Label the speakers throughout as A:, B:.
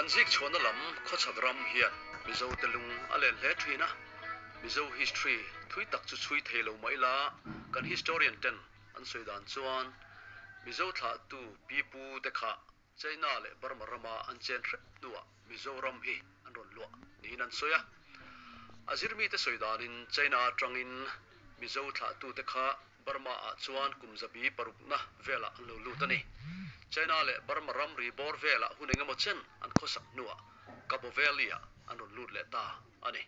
A: Kan zik chhuahna lam khawchhak ram hian Mizo te lung a len hle thin a, Mizo history thui tak chu chhui thei lo mah ila kan historian ten an sawi dan chuan Mizo thlahtu pi pu te kha China leh Burma rama an chen hrep hnuah Mizoram hi an rawn luah niin an sawi a. A zirmite sawi danin China atangin Mizo thlahtute kha Burma ah chuan kum zabi parukna velah an lo lut a ni. China leh Burma ramri bawr velah hun engemaw chen an khawsak hnuah Kabaw Valley ah an rawn lut leh ta a ni.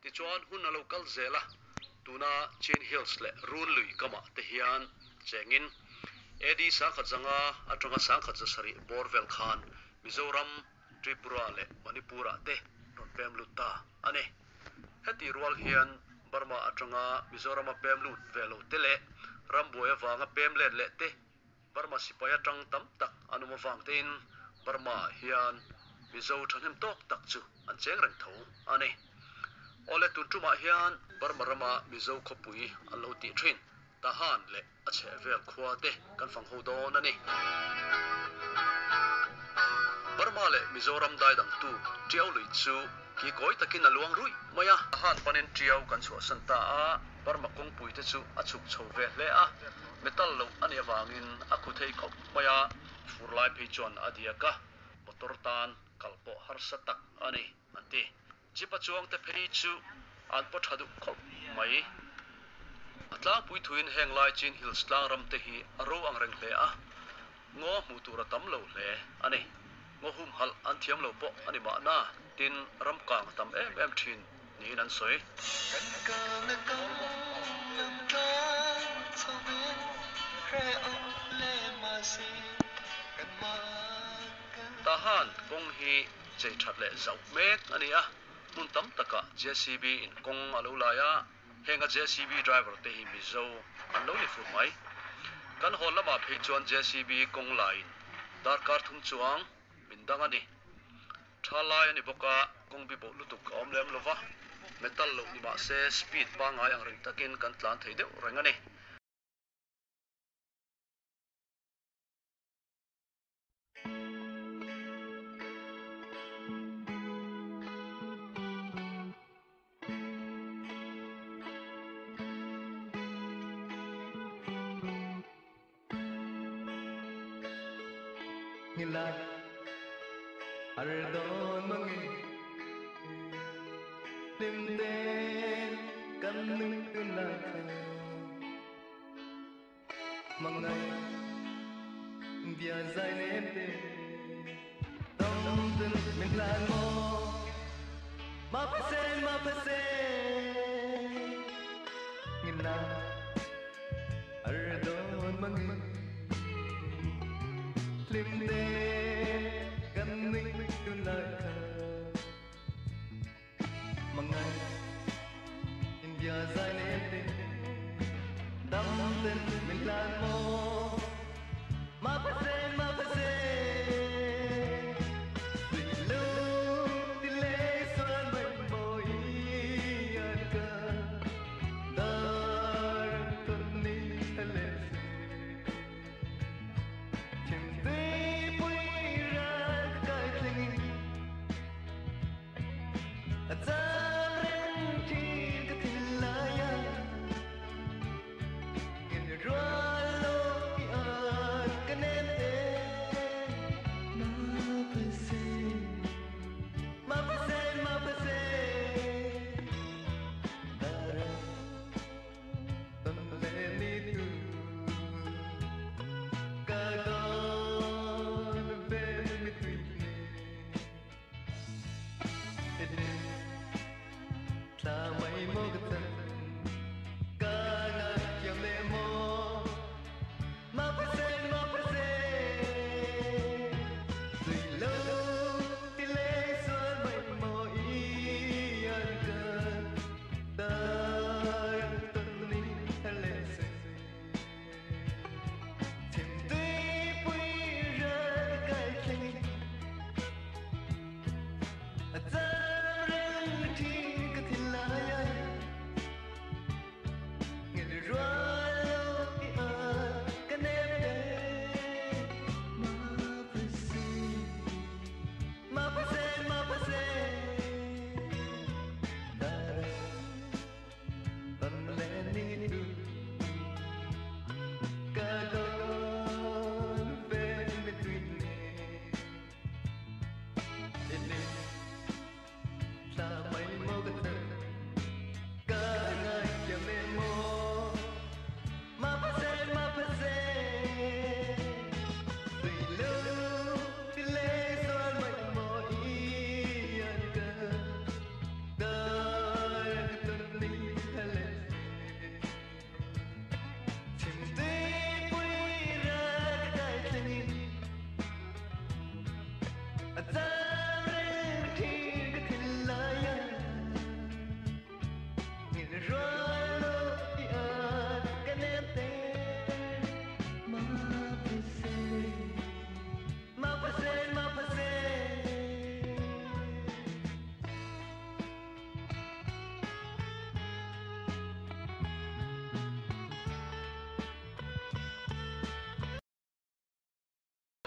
A: Tichuan hun a lo kal zel a, tuna Chin Hills leh Run lui kamah te hian chengin AD sangkhat zanga atanga sangkhat zasarih bawr vel khan Mizoram, Tripura leh Manipur ah te rawn pem lut ta a ni. Heti rual hian Burma atanga Mizorama pem lut ve lo te leh rambuai avanga pem let leh te Burma sipai atang tam tak an awm avang tein Burma ah hian Mizo thahnem tawk tak chu an cheng reng tho a ni. Awle tun tumah hian Burma rama Mizo khawpui an lo tih thin Tahan leh a chhehvel khua te kan fang ho dawn a ni. Burma leh Mizoram daidangtu Tiau lui chu ki kawi takin a luang ruih mai a. Tahan panin Tiau kan chhuahsan ta a, Burma kawngpui te chu a chhuk chho ve hle a, metal loh a nih avangin a khu thei khawp mai a, fur lai phei chuan a diak a, motor tan kal pawh harsa tak a ni, an ti. Jeep a chuang te phei chu an paw tha duh khawp mai. A tlangpui thuin heng lai Chin Hills tlang ram te hi a ro ang reng hle a, ngaw hmuh tur a tam lo hle a ni. Ngaw humhalh an thiam lo pawh a ni mahna, tin ram kang a tam em em thin niin an sawi.
B: Kan kalna kawng lam tlang chhovin hrehawm hle mahse kan mah kan.
A: Tahan kawng hi chei that leh zauh mek a ni a, hmun tam takah JCB in kawng a lo lai a, henga JCB driver te hi Mizo an lo ni fur mai. Kan hawn lamah phei chuan JCB kawng laiin darkar thum chuang min dang a ni. Tha lai a ni bawk a, kawng bi boh lutuk a awm lem lo va, metal loh ni mah se speed pangngai ang reng takin kan tlan thei deuh reng a ni.
B: Ngilai har dawn mange hlim ten kan nui dun lai kha Mangai bia zai nem te Tâm tình mình lan mô Ma pa sen ma pa sen Nghìn na ar dawn mange Hlim te kan nui dun lai kha Mangai India zai nem te Dam ten min hlan maw Ma pa sen ma pa sen Tui lung ti le suan mai mawi an ka Dar ton ni le se Chim tui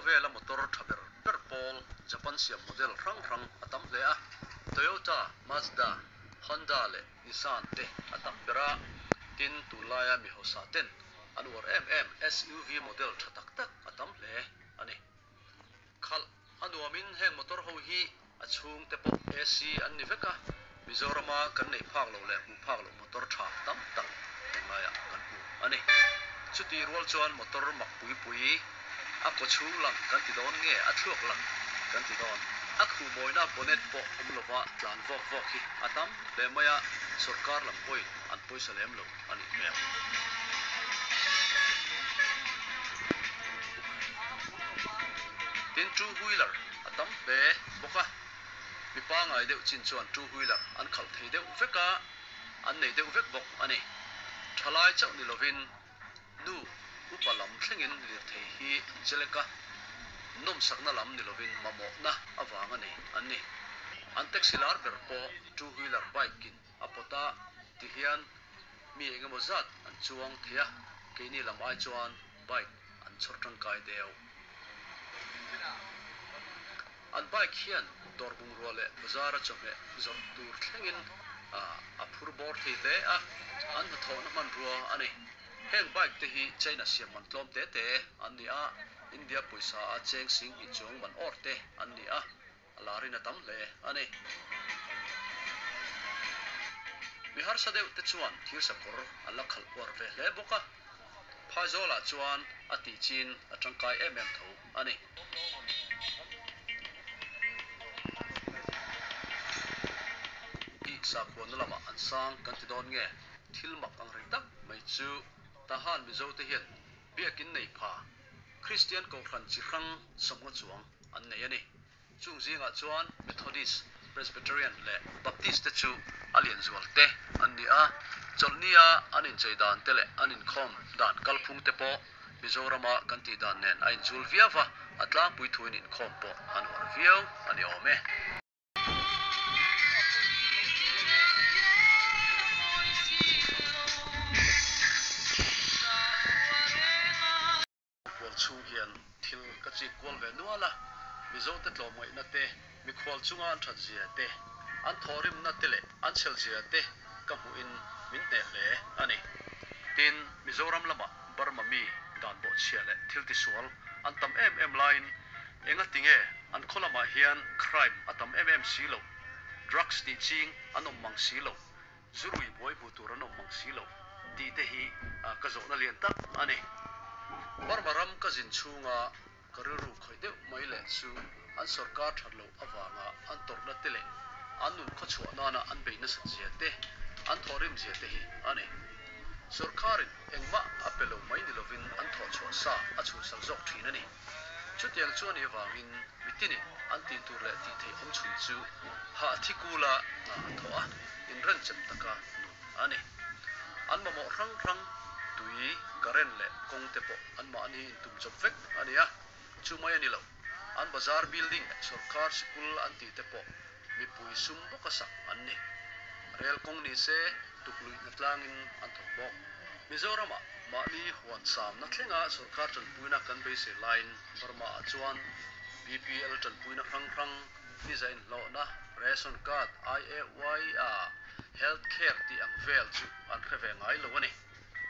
A: Khawvela motor tha ber ber pawl Japan siam model hrang hrang a tam hle a, Toyota, Mazda, Honda leh Nissan te a tam ber a, tin tunlaia mi hausa ten an uar em em SUV model tha tak tak a tam hle a ni. Khalh a nuamin heng motor ho hi a chhungte pawh AC an ni vek a, Mizorama kan neih phak loh leh hmuh phak loh motor tha tam tak englaiah kan hmu a ni. Chutih rual chuan motor mak pui pui a kaw chhung lang kan ti dawn nge a thluak lang kan ti dawn? A khuhmawina bonnet pawh awm lova tlan vawk vawk hi a tam hle mai a, sorkar lam pawhin an pawisa lem lo a nih hmel. Tin, two wheeler a tam hle bawk a, mi pangngai deuh chin chuan two wheeler an khalh thei deuh vek a, an nei deuh vek bawk a ni. Thalai chauh ni lovin nu upa lam thlengin lirthei hi an chelek a, nawmsakna lam ni lovin mamawhna avang a nei an ni. An taxi lar ber pawh two wheeler bike in a pawt a, tihian mi engemaw zat an chuang thei a, keini lam ai chuan bike an chhawr tangkai deuh. An bike hian dawr bungrua leh bazara chawhmeh zawrh tur thlengin a phur bawr thei hle a, an hnathawhna hmanrua a ni. Heng bike te hi China siam man tlawm te te an ni a, India pawisa a cheng sing hnih chuang man awr te an ni a, a larin a tam hle a ni. Mi harsa deuh te chuan thir sakawr an la khalh uar ve hle bawk a, Phaizawlah chuan a tih chin a tangkai em em tho a ni. I sakhuana lamah an sang kan ti dawn nge? Thil mak ang reng tak mai chu Tahan Mizo te hian biakin nei pha Kristian Kohhran chi hrang sawmnga chuang an nei a ni. Chung zingah chuan Methodist, Presbyterian leh Baptist te chu a lian zual te an ni a, chawlhnia an inchei dan te leh an inkhawm dan kalphung te pawh Mizorama kan tih dan nen a inzul viau va, a tlangpui thuin inkhawm pawh an uar viau a ni awm e. Kual chhung hian thil ka chik kual ve nual a, Mizote tlawmngaihna te, mikhual chunga an that zia te, an thawhrimna te leh an chhel zia te ka hmuhin min hneh hle a ni. Tin, Mizoram lamah Burma mi dan bawhchhia leh thil tisual an tam em em laiin enga tinge an khaw lamah hian crime a tam em em si lo, drugs tih ching an awm mang si lo, Zurui buai hmu tur an awm mang si lo tih te hi ka zawhna lian tak a ni. Burma ram ka zin chhunga ka rilru khawih deuh mai leh chu an sorkar that loh avanga an tawrhna te leh an nun khawchhuah nana an bei nasat zia te, an thawhrim zia te hi a ni. Sorkarin engmah a pe lo mai ni lovin an thawhchhuah sa a chhuhsak zawk thin a ni. Chutiang chu a nih avangin mitinin an tih tur leh tih theih awm chhun chu hah thi kula hna a thawh a, inrenchem taka nun a ni. An mamawh hrang hrang, tui, current leh kawng te pawh anmahni intum chawp vek a ni a, chu mai a ni lo. An bazar building leh sorkar sikul an tih te pawh mipui sum bawka sak an ni. Rel kawng ni se tukluih hna tlangin an thawk bawk. Mizoramah mahni huan samna thlenga sorkar tanpuina kan beisei laiin Burma-ah chuan BPL tanpuina hrang hrang, niza inhlawhna, ration card, IAY a health care tih ang vel chu an hre ve ngai lo a ni.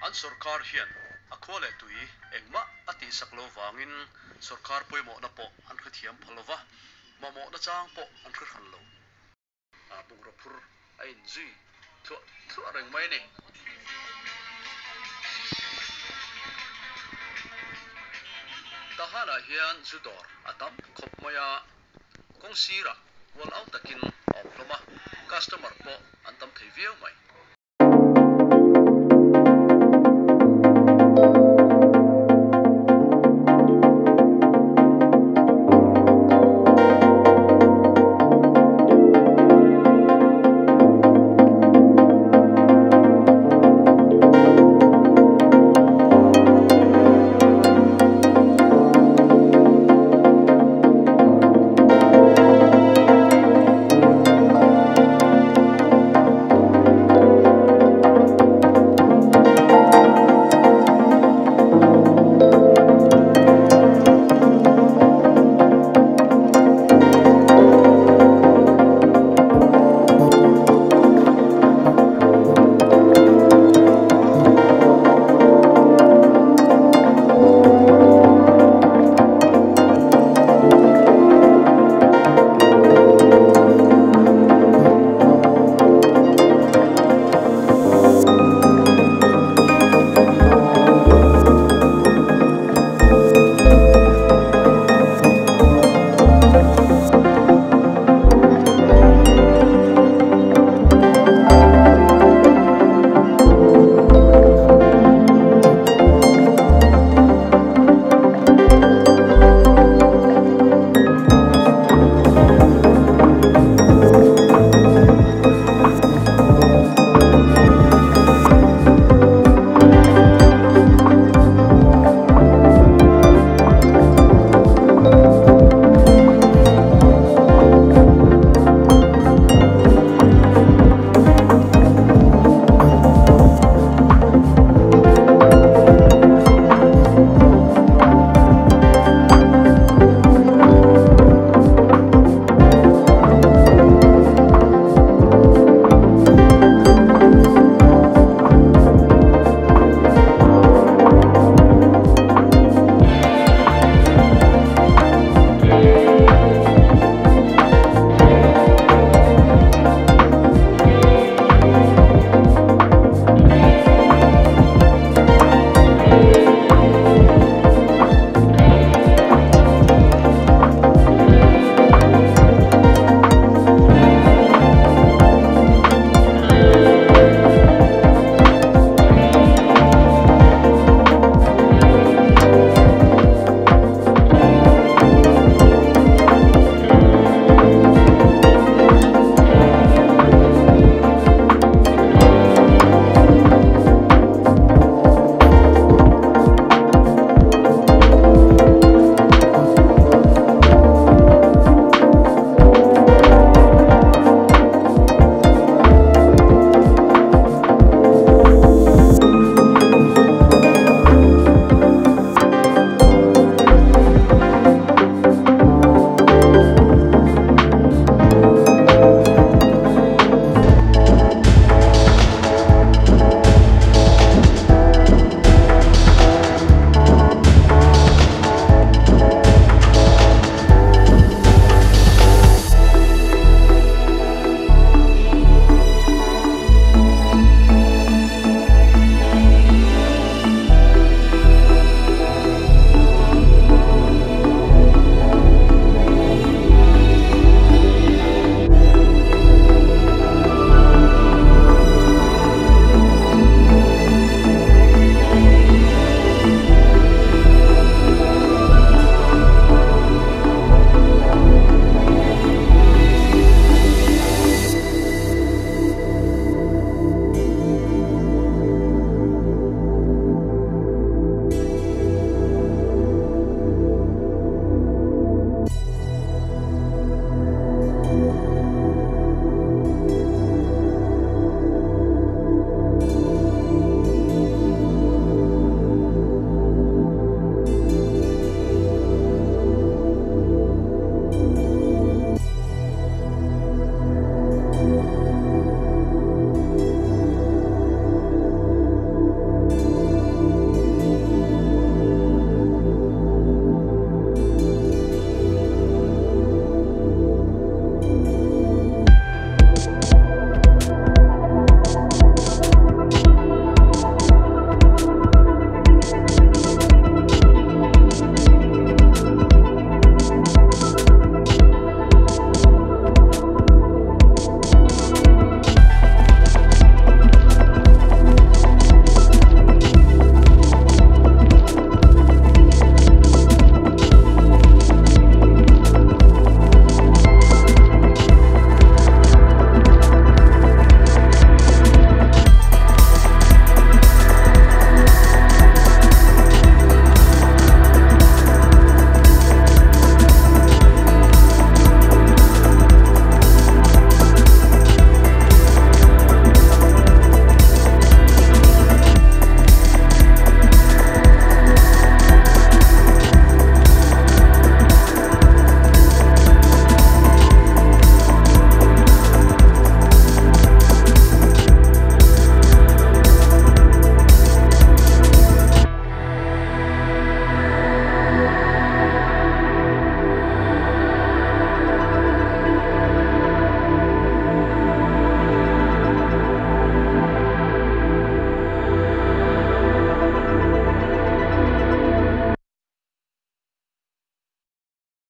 A: An sorkar hian a khua leh tui engmah a tihsak lo vangin sorkar pawimawhna pawh an hrethiam pha lova, mamawhna chang pawh an hre hran lo. A bungraw phur a inzui thluah thluah reng mai a ni. Tahanah hian zu dawr a tam khawp mai a, kawng sirah kual au takin a awm hlawm a, customer pawh an tam thei viau mai.